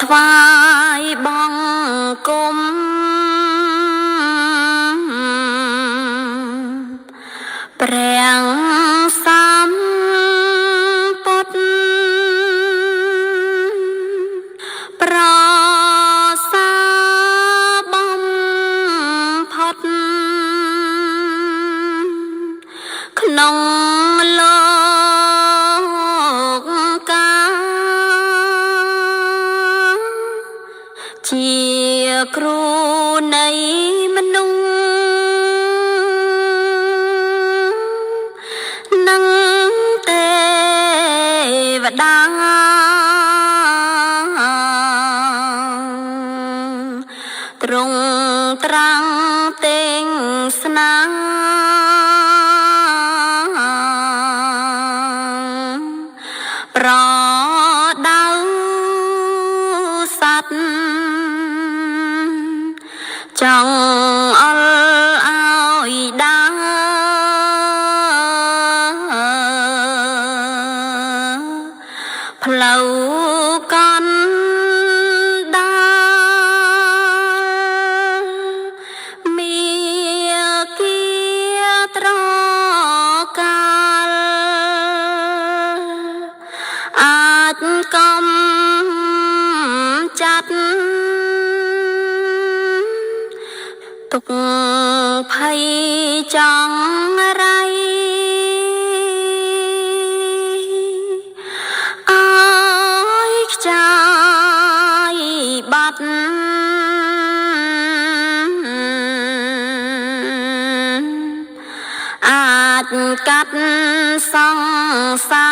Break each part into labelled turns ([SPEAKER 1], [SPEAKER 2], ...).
[SPEAKER 1] ថ្វាយបង្គំព្រះសម្ពុទ្ធប្រសាបំផុតក្នុងលោកកាជាគ្រូនៃមនុស្សនិងទេវតាទ្រង់ត្រាំងទេងស្នាប្រដៅសត្វចង់អល់ឲ្យដើរផ្លូវកណ្ដាលមាគាត្រកាលអាចកំចាត់ទុកភ័យចង់រៃអើយខ្ចាយបាត់អាចកាត់សង្សា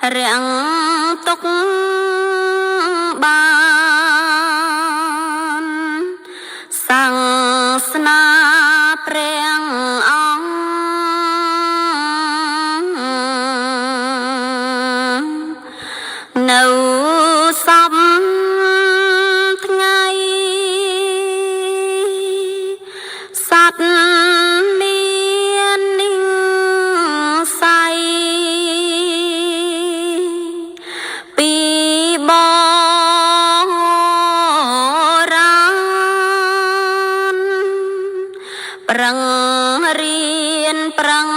[SPEAKER 1] ររាំងទុកបានសាំងស្នាព្រះអង្គនៅសពថ្ងៃសត្វមាននិស័យពីបរាណប្រឹងរៀនប្រឹង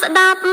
[SPEAKER 1] ស្ដាប់